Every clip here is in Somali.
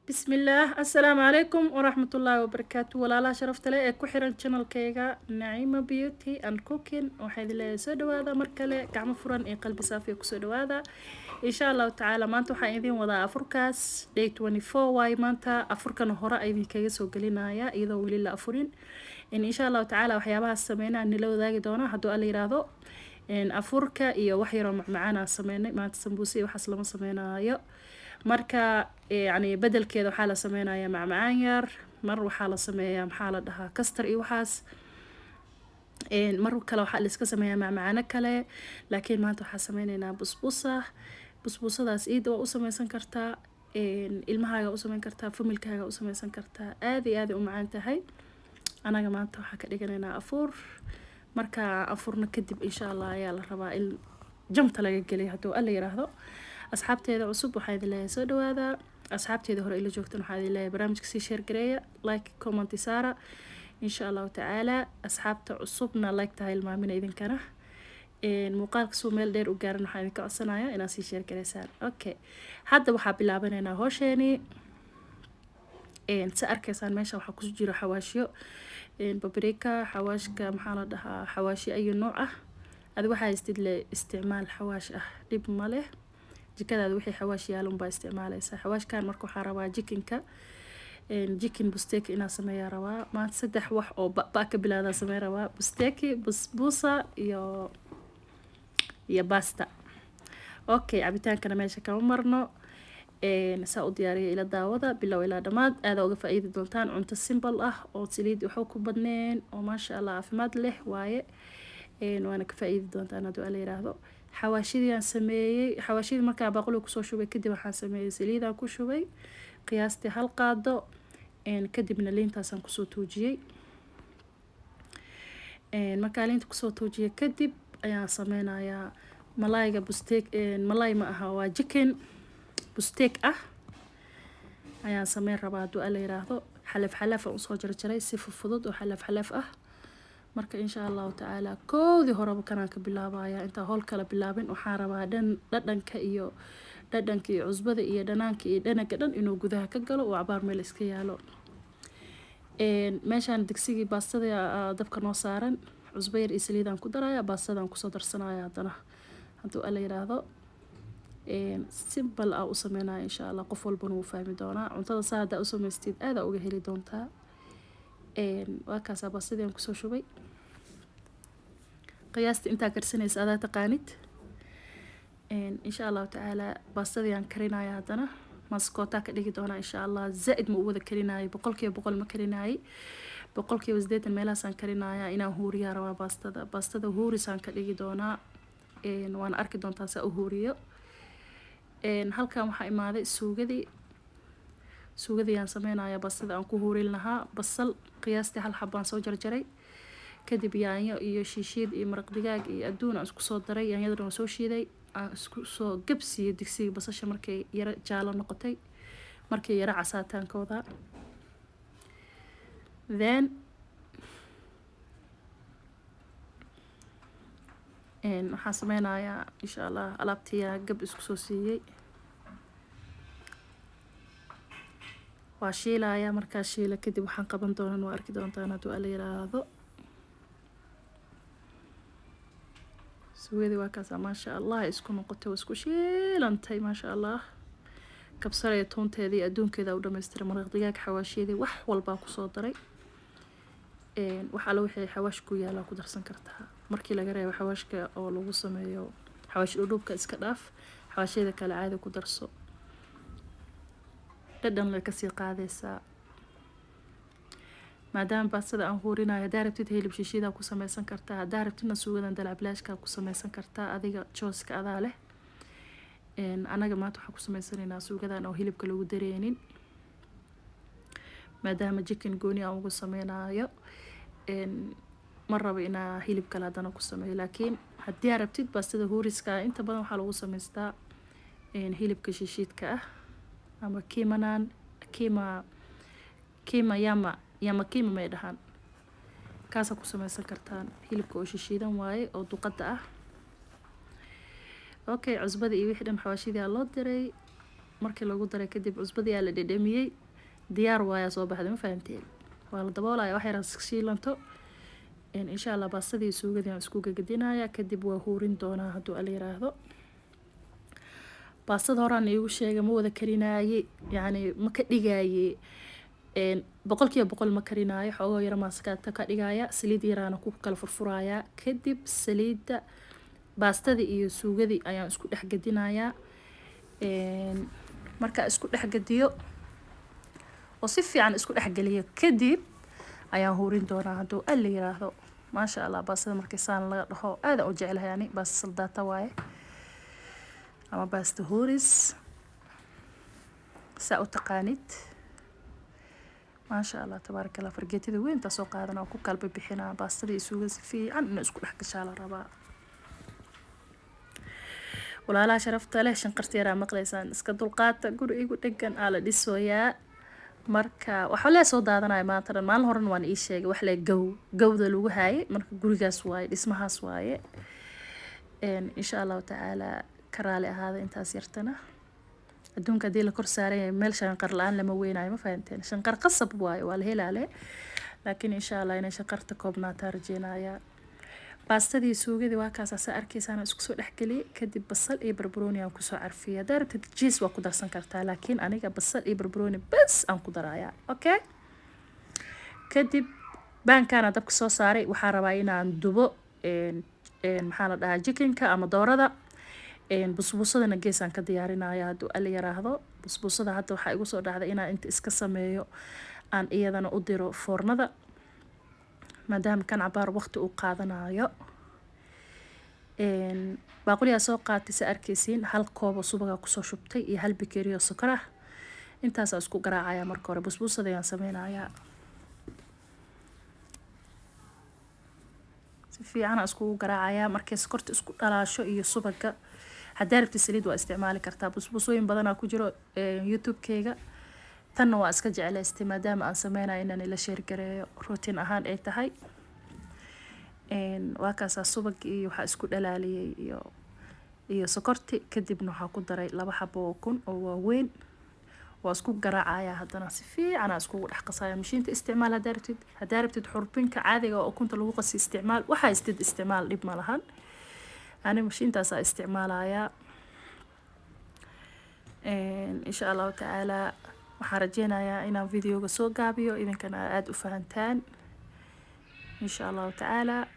Bismillaah, assalaamu calaykum waraxmatullaahi wabarakaatu. Walaalaha sharafta leh ee ku xiran channelkayga Naciima Beauty and Cooking, waxaa idin leeyahay soo dhawaada mar kale, gacmo furan iyo qalbi saafiya kusoo dhawaada. Insha Allahu tacaala maanta waxaan idin wadaa afurkaas day 24 waaye. Maanta afurkan hore idinkaga soo gelinaya iyadoo weli la afurin. Insha Allahu tacaala waxyaabahaas sameynaa nila wadaagi doona hadduu Alla yiraahdo. Afurka iyo wax yaroo macmacaan aan sameynay maanta. Sambuusa iyo waxaas lama sameynaayo. Marka yacni bedelkeeda waxaa la sameynayaa macmacaan yar. Mar waxaa la sameeyaa, maxaa la dhahaa, custard iyo waxaas. Mar kale waxaa la iska sameeyaa macmacaano kale, laakiin maanta waxaa sameyneynaa busbusa. Busbusadaas iida waa u sameysan kartaa, ilmahaaga u sameyn kartaa, familkaaga u sameysan kartaa. Aad iyo aad ay u macaan tahay. Anaga maanta waxaa ka dhiganaynaa afuur. Marka afurna kadib, insha Allah, ayaa la rabaa in gymta laga geliyo hadduu Alla yiraahdo. Asxaabteeda cusub waxaa idin leeyahay soo dhawaada. Asxaabteeda hore ila joogtan waxaa idin leeyahay barnaamijka sii share gareeya, like, comment saara, insha Allahu tacaala. Asxaabta cusubna like tahay ilmaamina idinkana. Muuqaalka suu meel dheer u gaaran waxaa idinka codsanaya inaad sii share gareysaan. Okay, hadda waxaa bilaabanaynaa hoosheenii. Si arkaysaan meesha waxaa ku jiro xawaashyo, paprika, xawaashka, maxaa la dhahaa, xawaashyo ayu nooc ah. Adi waxaa haystid le isticmaal, xawaash ah dhib ma leh. Jikadaada wixii xawaash yaalan baa isticmaaleysaa. Xawaashkan marka waxaa rabaa chickenka, chicken busteki inaan sameeyaa rabaa maanta. Saddex wax oo ba ka bilaadaa sameyn rabaa: busteki, busbusa iyo basta. Okay, cabitaankana meesha kama marno. Saa u diyaariya ila daawada bilow ilaa dhammaad, aada uga faa-iidi doontaan. Cunto simple ah oo saliid waxba ku badneen oo maasha Allah caafimaad leh waaye, waana ka faa-iidi doontaan hadduu Alla yiraahdo. Xawaashidii aan sameeyey, xawaashidii markaa baaquliga kusoo shubay kadib, waxaan sameeyey saliidaan ku shubay qiyaastii hal qaado. Kadibna liintaasaan kusoo tuujiyey. Markaa liinta kusoo tuujiyay kadib ayaan sameynayaa malayga busteek. Malay ma aha, waa chicken busteek ah ayaan sameyn rabaa hadduu Alla yiraahdo. Xalaf xalaf aan usoo jarjaray, si fudud oo xalaf xalaf ah. Marka insha Allahu tacaala koodii horeba kanaan ka bilaabaya. Intaa howl kala bilaabin waxaan rabaa dhan dhadhanka iyo dhadhanka iyo cusbada iyo dhanaanka iyo dhanaga dhan inuu gudaha ka galo oo cabaar meel iska yaalo. Meeshaan digsigii baastada dabka noo saaran, cusbo yar iyo saliidaan ku daraya, baastadaan kusoo darsanaya haddana hadduu Alla yiraahdo. Simple ah u sameynaya, insha Allah qof walbana wuu fahmi doonaa. Cuntada saa haddaa u samaystid aadaa uga heli doontaa. Waa kaasaa, baastadii aan kusoo shubay. Qiyaasta intaa karsanaysa adaa taqaanid. Insha Allahu tacaala baastadii aan karinaya haddana maskootaa ka dhigi doonaa, insha Allah. Zaa-id ma u wada karinaayo, 100% ma karinaayo, 80% meelahaasaan karinaya. Inaan huuriyaa rabaa baastada. Baastada huurisaan ka dhigi doonaa, waana arki doontaa saa u huuriyo. Halkan waxaa imaaday suugadii. Suugadii aan sameynaya baastada aan ku huurin lahaa: basal qiyaastii hal xabaan soo jarjaray, kadib yaanyo iyo shiishiid iyo maraq digaag iyo adduun aan isku soo daray. Yaanyadana waan soo shiiday, aan isku soo gabsiiyey digsiga. Basasha markay yaro jaalo noqotay, markay yaro casaataankooda, then waxaan sameynayaa, insha Allah, alaabtiyaa gab isku soo siiyey, waa shiilaya. Markaa shiila kadib waxaan qaban doonaan waa arki doontaan hadduu Alla yiraahdo. Suugadii waa kaasa, maasha Allah, isku noqotay, waa isku shiilantay, maasha Allah. Kabsar iyo tuunteedii iyo adduunkeeda u dhamaystiray, maraq digaag, xawaashyadii, wax walbaa kusoo daray. Wax alla wixii xawaash ku yaala ku darsan kartaa, markii laga reebo xawaashka oo lagu sameeyo xawaash dhudhuubka iska dhaaf, xawaashyada kale caadi ku darso, dhadhan lay kasii qaadaysaa. Maadaama baastada aan huurinayo, haddaa rabtid hilib shishiidaa ku sameysan kartaa, haddaa rabtidna suugadan dalacbilaashkaa ku sameysan kartaa. Adiga jooska adaa leh. Anaga maanta waxaan ku sameysanaynaa suugadan oo hilibka lagu dareenin, maadaama chicken gooni aan ugu sameynayo. Ma rabo inaa hilib kale haddana ku sameeyo, laakiin haddii aad rabtid baastada huuriska ah inta badan waxaa lagu sameystaa hilibka shishiidka ah ama kiimanaan, kiima, kiima yama yama kiima may dhahaan, kaasaa ku sameysan kartaan. Hilibka oo shishiidan waaye oo duqada ah. Okay, cusbada iyo wixii dhan xawaashidii aa loo diray. Markii lagu daray kadib, cusbadii aa la dhedhamiyey, diyaar waayaa, soo baxday. Ma fahamteen? Waa la daboolaya, wax yar shiilanto. Insha Allah baastadii suugadii aan isku gagadinaya, kadib waa huurin doonaa hadduu Alla yiraahdo. Baastada horaan iigu sheegay, ma wada karinaaye, yacni ma ka dhigaaye 100% ma karinaayo. Xoogoo yaro maaskaata ka dhigaya, saliid yaraana ku kala furfurayaa. Kadib saliidda baastadii iyo suugadii ayaan isku dhex gadinayaa. Markaa isku dhex gadiyo oo si fiican isku dhex geliyo, kadib ayaan huurin doonaa hadduu Alla yiraahdo. Maasha Allah, baastada markii saan laga dhaho, aadaan u jeclahay ani. Baasta saldaata waaye ama baasta huuris, saa u taqaanid. Maasha Allah, tabaaraka Allah. Fargeetada weynta soo qaadana oo ku kalba bixinaa baastada iyo suugada. Si fiican inay isku dhex gashaa la rabaa. Walaalaha sharafta leh, shanqarta yaraa maqlaysaan, iska dulqaata. Guri igu dhegan aa la dhisooyaa, marka waxa lee soo daadanaya maanta dhan. Maalin horena waan ii sheegay wax lee gow gowda lagu haayay. Marka gurigaas waaye, dhismahaas waaye. Insha Allahu tacaala ka raali ahaada intaas yartana. Adduunka haddii la kor saaran yahay, meel shanqar la-aan lama weynaayo. Ma fahanteen? Shanqar qasab waaye, waa la helaale, laakiin insha Allah inay shanqarta koobnaataa rajeynayaa. Baastadii suugadii waa kaas, asa arkaysaan, isku soo dhexgeliyay. Kadib basal iyo barbarooni aan kusoo carfiyay. Haddaa rabtid cheese waa ku darsan kartaa, laakiin aniga basal iyo barbarooni bas aan ku darayaa. Okay, kadib baankaana dabka soo saaray. Waxaa rabaa inaan dubo, maxaa la dhahaa, chickenka ama doorada. Busbuusadana geesaan ka diyaarinaya hadduu Alla yaraahdo. Busbuusada hadda waxaa igu soo dhacday inaan inta iska sameeyo, aan iyadana u diro foornada, maadaama kan cabaar waqti uu qaadanayo. Baaquliyaa soo qaatay, sa arkaysiin, hal koob oo subagaa kusoo shubtay iyo hal bakeeri oo sokor ah. Intaasaa isku garaacaya. Marka hore busbuusada ayaan sameynayaa. Si fiican iskugu garaacayaa. Markay sokorta isku dhalaasho iyo subaga, haddaa rabtid saliid waa isticmaali kartaa. Busbuusooyin badanaa ku jiro YouTube-keyga. Tanna waa iska jeclaystay, maadaama aan sameynayo, inaan ila share gareeyo, routine ahaan ay tahay. Waa kaasaa, subag iyo waxaa isku dhalaaliyey iyo sokorti. Kadibna waxaa ku daray laba xabo oo kun oo waaweyn. Waa isku garaacaya haddana, si fiican aa iskugu dhex qasaya. Mashiinta isticmaal haddaa rabtid, haddaa rabtid xurbinka caadiga oo ukunta lagu qasi isticmaal, waxaa istid isticmaal, dhib ma lahan. Ani mashiintaasaa isticmaalayaa. Insha Allahu tacaala waxaan rajeynayaa inaan videoga soo gaabiyo, idinkana aada u fahantaan, insha Allahu tacaala.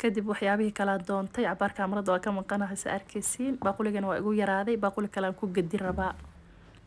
Kadib waxyaabihii kalaa doontay. Cabaar kaamarada waa ka maqanahay, sa arkaysiin. Baaquligana waa igu yaraaday, baaquli kalean ku gedi rabaa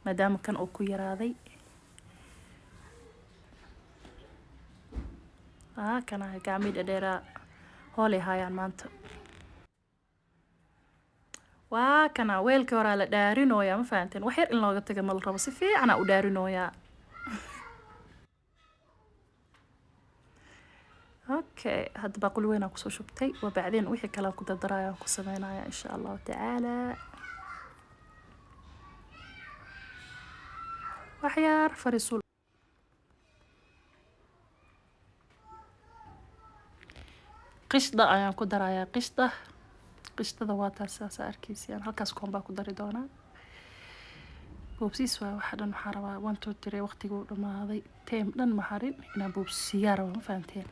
maadaama kan uu ku yaraaday. Kana gacmii dhadheeraa hoolay haayaan maanta. Waa kana, weelkii horaa la dhaarinooyaa. Ma fahanteen? Wax yar in looga taga ma la rabo, si fiicanaa u dhaarinooyaa. Okay, hadda baaquli weyn aan kusoo shubtay. Waa bacdeen wixii kale aan ku dardaraya, aan ku sameynaya, insha Allahu tacaala. Waxyaar farisul qishda ayaan ku darayaa. Qishda, qishtada waa taas, saasa arkaysayaan. Halkaas koon baa ku dari doonaa. Boobsiis waa waxa dhan. Waxaa rabaa one, two, three. Waqtiguu dhamaaday, teem dhan ma harin, inaan boobsiiyaa rabaa. Ma fahanteen?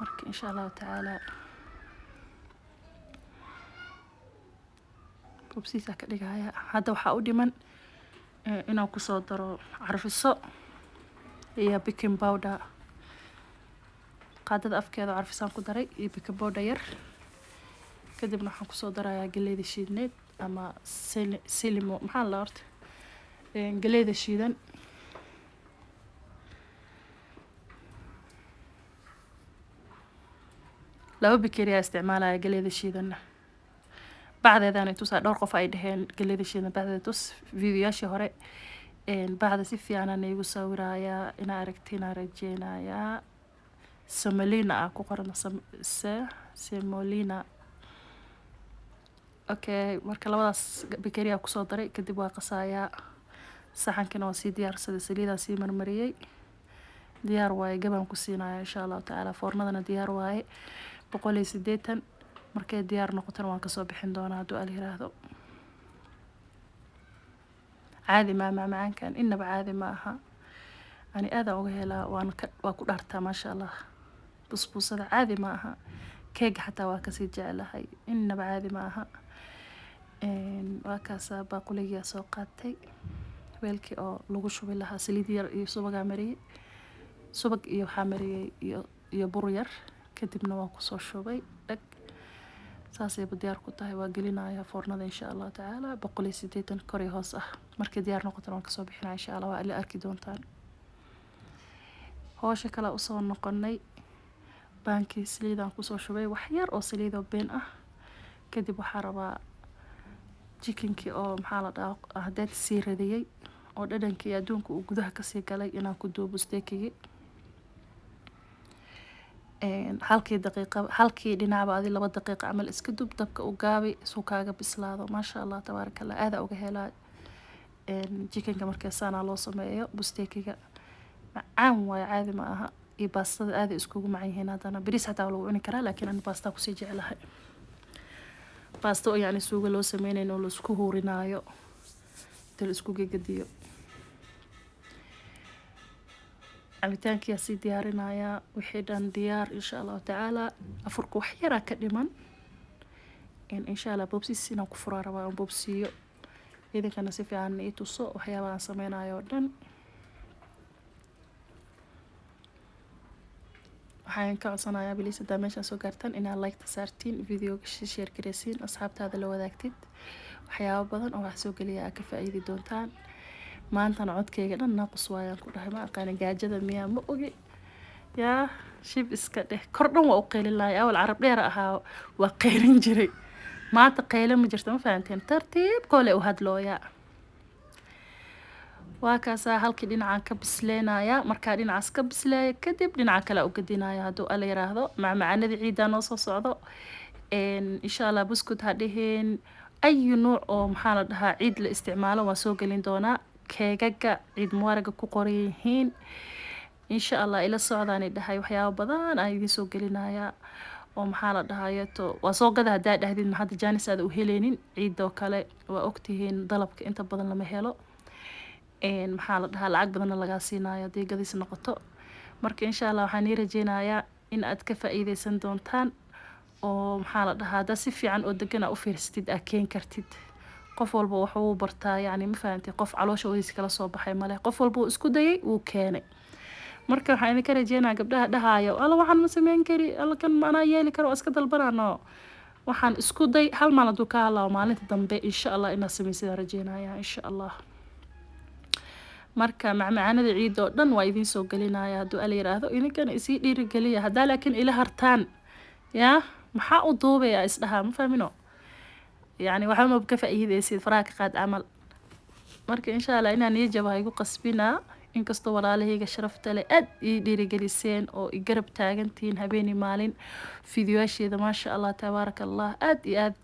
Marka insha Allahu tacaala boobsiisaa ka dhigaya. Hadda waxaa u dhiman inaan kusoo daro carfiso iyo baking powder. Qaadada afkeeda carfisaan ku daray iyo baking powder yar. Kadibna waxaan kusoo darayaa galeyda shiidneed ama silimo, maxaa la horta, galeyda shiidan. Laba bakeeriyaa isticmaalaya galeyda shiidanna. Bacdeedaan tusaa. Dhowr qof ay dhaheen galeyda shiidan bacdeeda tus. Videoyaashii hore bacda si fiicanaan iigu sawirayaa, inaa aragtiin rajeynayaa. Semolina ah ku qoran, semolina. Okay, marka labadaas bakeeriyaa kusoo daray. Kadib waa qasayaa. Saxankina waa sii diyaarsaday, saliidaan sii marmariyey, diyaar waaye. Gabaan ku siinaya insha Allahu tacaala. Foornadana diyaar waaye, 180. Markay diyaar noqotona waan kasoo bixin doonaa hadduu Al yiraahdo. Caadi maa macmacaankan, inaba caadi ma aha. Ani aadaan uga helaa, waan ka waa ku dhaartaa. Maasha Allah, busbuusada caadi ma aha. Keega xataa waa kasii jeclahay, inaba caadi ma aha. Waa kaasaa, baaquligaa soo qaatay, weelkii oo lagu shubi lahaa. Saliid yar iyo subagaa mariyey, subag iyo waxaa mariyey iyo bur yar. Kadibna waa kusoo shubay dhag, saasayba diyaar ku tahay. Waa gelinaya foornada insha Allahu tacaala, 180 kor iyo hoos ah. Markay diyaar noqotona waan kasoo bixinaya insha Allah, waa ila arki doontaan. Howsha kale usoo noqonay, baankii saliidaan kusoo shubay, wax yar oo saliid oo been ah. Kadib waxaa rabaa chickenkii oo maxaa la dhahaa hadeed sii radiyey oo dhadhankii adduunka uu gudaha kasii galay inaan ku duubo steakigii. Halkii daqiiqa, halkii dhinacba adi 2 daqiiqa camal iska dub, dabka u gaabi suu kaaga bislaado. Maasha Allah, tabaaraka Allah, aada uga helaa chickenka. Marka saanaa loo sameeyo busteekiga, macaan waayo, caadi ma aha. Iyo baastada aaday iskugu macan yihiin. Haddana bariis xataa waa lagu cuni karaa, laakiin ani baastaa kusii jeclahay. Baasto oo yacni suugo loo sameynayn oo laisku huurinaayo inta la isku gegediyo. Cabitaankiyaa sii diyaarinayaa, wixii dhan diyaar insha Allahu tacaala. Afurka wax yaraa ka dhiman. Insha Allah boobsiis inaan ku furaa rabaa, aan boobsiiyo, idinkana si fiican ii tuso waxyaabaha aan sameynayo oo dhan. Waxaan ka codsanayaa, please, haddaa meeshaan soo gaartaan inaad like-ta saartiin, videoga share gareysiin, asxaabtaada la wadaagtid. Waxyaabo badan oo wax soo geliya aad ka faa'iidi doontaan. Maantana codkayga dhan naaqus waayaan ku dhahay, ma aqaani gaajada miyaa, ma ogi. Yaa shib iska dheh, kor dhan waa u qaylin lahay. Awal carab dheer ahaa, waa qaylin jiray. Maanta qayle ma jirto, ma fahanteen? Tartiib koole u hadlooyaa. Waa kaasaa, halkii dhinacaan ka bisleenaya. Markaa dhinacaas ka bisleeya kadib, dhinaca kale u gedinaya hadduu Alla yiraahdo. Macmacaanada ciidaa noo soo socdo insha Allah. Buskud ha dhihin, ayu nuuc oo maxaa la dhahaa ciid la isticmaalo waan soo gelin doonaa. Keegaga ciid mubaaraga ku qoran yihiin insha Allah ila socdaani dhahay. Waxyaabo badan aan idiin soo gelinayaa oo maxaa la dhahayeeto waa soo gada haddaa dhahdid, ma hadda jaanis aada u heleynin. Ciidoo kale waa ogtihiin, dalabka inta badan lama helo, maxaa la dhahaa, lacag badanna lagaa siinayo haddii gadis noqoto. Marka insha Allah waxaan ii rajeynayaa in aad ka faa'iideysan doontaan oo maxaa la dhahaa haddaad si fiican oo degan aa u fiirsatid aa keen kartid. Qof walba wax uu bartaa yacni, ma fahantay? Qof caloosha wadiisa kala soo baxay male, qof walba uu isku dayay, wuu keenay. Marka waxaan idinka rajeynaya gabdhaha dhahaayo, "Alla waxaan ma sameyn kari, alla kan ma anaa yeeli karo, waa iska dalbanano." Waxaan isku day hal maal hadduu ka hadlaawo, maalinta dambe insha Allah inaad sameysidaan rajeynaya insha Allah. Marka macmacaanada ciida oo dhan waa idiin soo gelinaya hadduu Ala yiraahdo. Idinkana isii dhiirigeliya. Haddaa laakiin ila hartaan, yaa maxaa u duubaya isdhahaa, ma fahmino? Yacni waxba ma ka faa'iideysid, faraha ka qaad camal. Marka insha Allah inaan niyo jabo ha igu qasbinaa, inkastoo walaalahayga sharafta leh aad ii dhiirigeliseen oo i garab taagantihiin habeeni maalin fiidiyoyaasheeda. Maasha Allah, tabaaraka Allah, aad iyo aad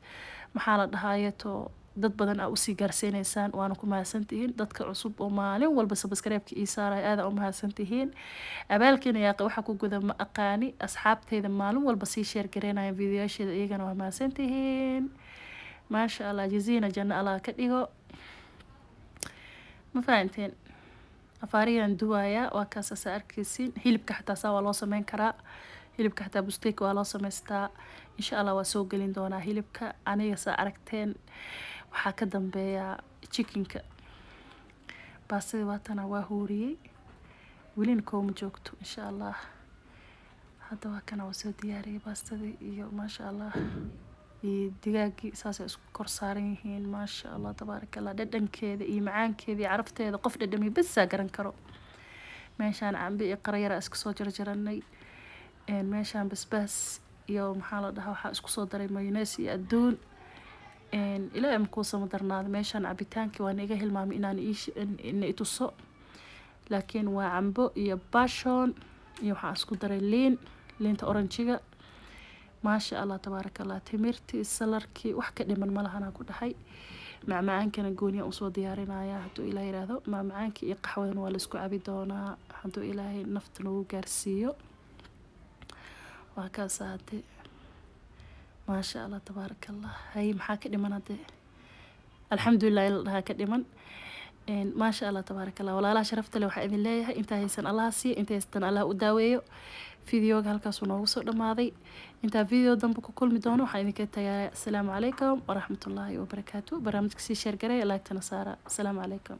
maxaa la dhahayeeto dad badan aa usii gaarsiineysaan, waana ku mahadsantihiin. Dadka cusub oo maalin walba subscribe-ka ii saaraya, aad aa u mahadsantihiin. Abaalkiina yaaqa waxa ku guda ma aqaani. Asxaabteyda maalin walba sii share gareynaya fiidiyoyaasheeda, iyagana waa mahadsantihiin. Maasha Allah, jaziina janno Allah ka dhigo. Ma fahanteen? Afaariyaan duwaaya, waa kaas arkeysiin. Hilibka xataa saa waa loo sameyn karaa, hilibka xataa busteek waa loo sameystaa. Insha Allah waa soo gelin doonaa hilibka. Aniga saa aragteen waxaa ka dambeeya chickenka. Baastadii waatana, waa huuriyey, welina kooma joogto insha Allah. Hadda waa kana, waa soo diyaariyey baastadii iyo maasha Allah iyo digaagii, saasay isku kor saaran yihiin. Maasha Allah, tabaaraka Allah, dhadhankeeda iyo macaankeeda iyo carafteeda qof dhadhamiyo basaa garan karo. Meeshaan cambe iyo qara yara iska soo jarjaranay. Meeshaan basbaas iyo maxaa la dhahaa waxaa isku soo daray mayonnaise iyo adduun. Ilaahay makuu sama darnaado. Meeshaan cabitaankii waan iga hilmaamay inaan ina ituso, laakiin waa cambo iyo passion iyo waxaa isku daray liin, liinta oranjiga. Maasha Allah, tabaaraka Allah, timirtii, salarkii, wax ka dhiman malahanaa ku dhahay. Macmacaankana gooniya usoo diyaarinaya hadduu Ilaah yiraahdo. Macmacaanka iyo qaxwadana waa la isku cabi doonaa hadduu Ilaahay nafta nagu gaarsiiyo. Waa kaas hade. Maasha Allah, tabaaraka Allah, Maasha Allah, tabaaraka Allah. Hay, maxaa ka dhiman hadee? Alxamdulilah in la dhahaa ka dhiman. Maasha Allah, tabaaraka Allah. Walaalaha sharafta leh, waxaa idin leeyahay, intaa haysan Allaha siiyo, inta haystan Allah u daaweeyo. Videoga halkaasuu noogu soo dhamaaday. Intaa video dambe ku kulmi doono, waxaan idinka tagaya asalaamu calaykum waraxmatullaahi wabarakaatu. Barnaamijka sii share gareeya, like-tana saara. Asalaamu calaykum.